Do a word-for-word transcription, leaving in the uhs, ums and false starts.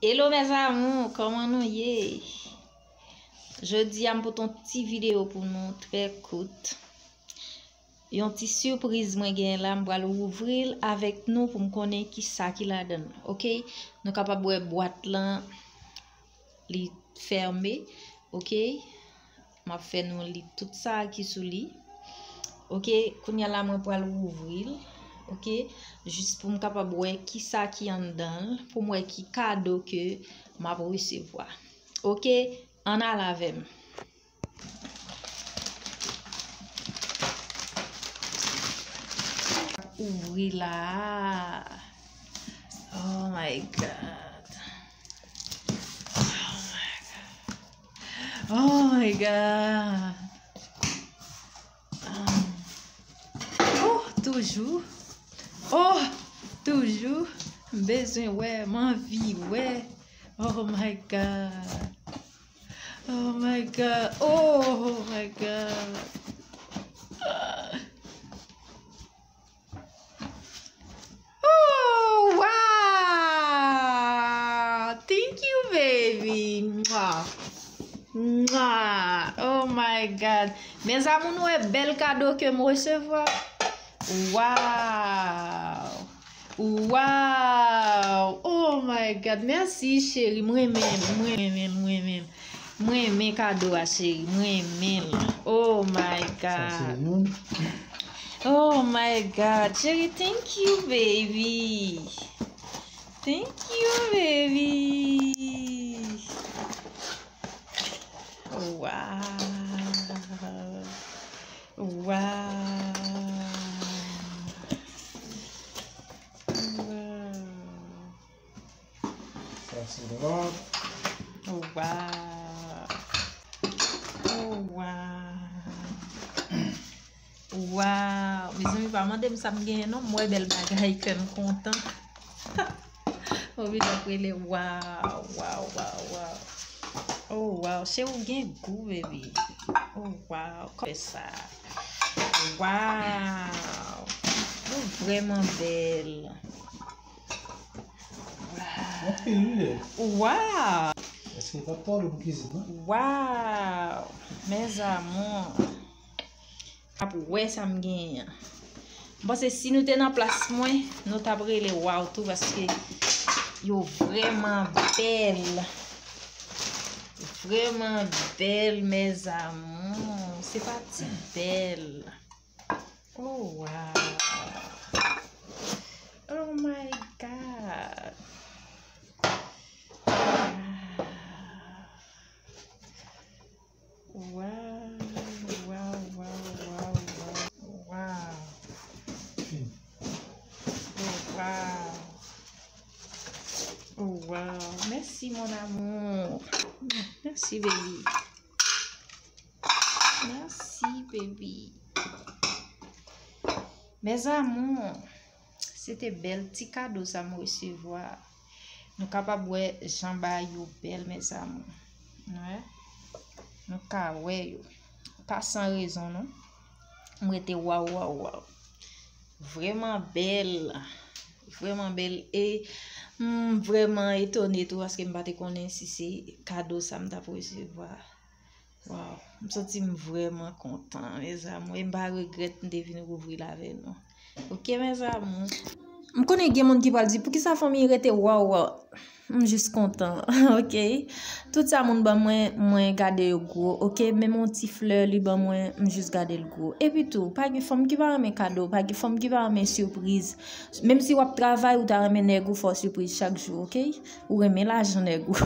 Hello mes amours, kòman nou ye? Jodi a m pote yon ti videyo pou nou, trè kout. Yon ti sipriz mwen genyen la, m pral ouvri l avèk nou pou m konnen ki sa ki ladan l, oke? Nou kapab wè bwat lan, li fèmen, oke? M ap fè nou li tout sa ki sou li. Oke, kounye a la mwen pral ouvri l. Oke, jis pou m kapab wè ki sa ki anndan l, pou m wè ki kado ke m ap resevwa. Oke, ann al avè m. Ouvri la. Oh my God. Oh my God. Oh my God. Oh, toujou. Oh, toujou. M bezwen wè, m anvi wè. Oh my God. Oh my God. Oh my God. Oh, wow! Thank you, baby. Mwah. Mwah. Oh my God. Mes amours, nou wè bèl kado ke m resevwa. Wow! Wow! Oh my God! Mèsi, cheri. Mwen renmen, mwen renmen, mwen renmen. Mwen renmen kado a, cheri. Mwen renmen l. Oh my God! Oh my God! Cheri, thank you, baby. Thank you, baby. Wow. Wow. Wow. Sa se lòt. Wow. Oh, wow. Wow. Mezanmi, pa mande m sa m genyen non, m wè bèl bagay, kè m kontan. Ou vin ap rele, wow, wow, wow, wow. Oh, wow. Cheri, ou gen gou, baby. Oh, wow. Kòman sa? Wow. Ou vrèman bèl. Anpil, wi. Wow. Èske pa twò lou pou kizin, non? Wow. Mes amours. Ap wè sa m genyen an. M panse si nou te nan plas mwen, nou t ap rele waw tou, paske yo vrèman bèl. Vrèman bèl, mes amours. Se pa ti bèl. Oh, wow. Oh my God. Wow. Wow, wow, wow, wow, wow, wow. Oh, wow. Oh, wow. Merci, mon amour. Merci, baby. Merci, baby. Mes amours, se te bèl ti kado sa m resevwa. Nou kapab wè jan bagay yo bèl, mes amours. Wè. Nou ka wè yo. Pa san rezon, non. M rete waw, waw, waw. Vrèman bèl. Vrèman bèl. E m vrèman etone tou, paske m pa te konnen si se kado sa m t ap resevwa. Waw, m santi m vrèman kontan, mes amours. E m pa regrèt m te vin rouvri l avè nou. Oke, mes amours. M konnen gen moun ki pral di, "Poukisa fanmi rete waw, waw?" M jis kontan, oke? Tout sa moun ban mwen, mwen gade yo gwo, oke? Menm yon ti flè li ban mwen, m jis gade l gwo. Epi tou, pa gen fanm ki pa renmen kado, pa gen fanm ki pa renmen sipriz. Menm si w ap travay, ou ta renmen nèg ou fè w sipriz chak jou, oke? Ou renmen lajan nèg ou.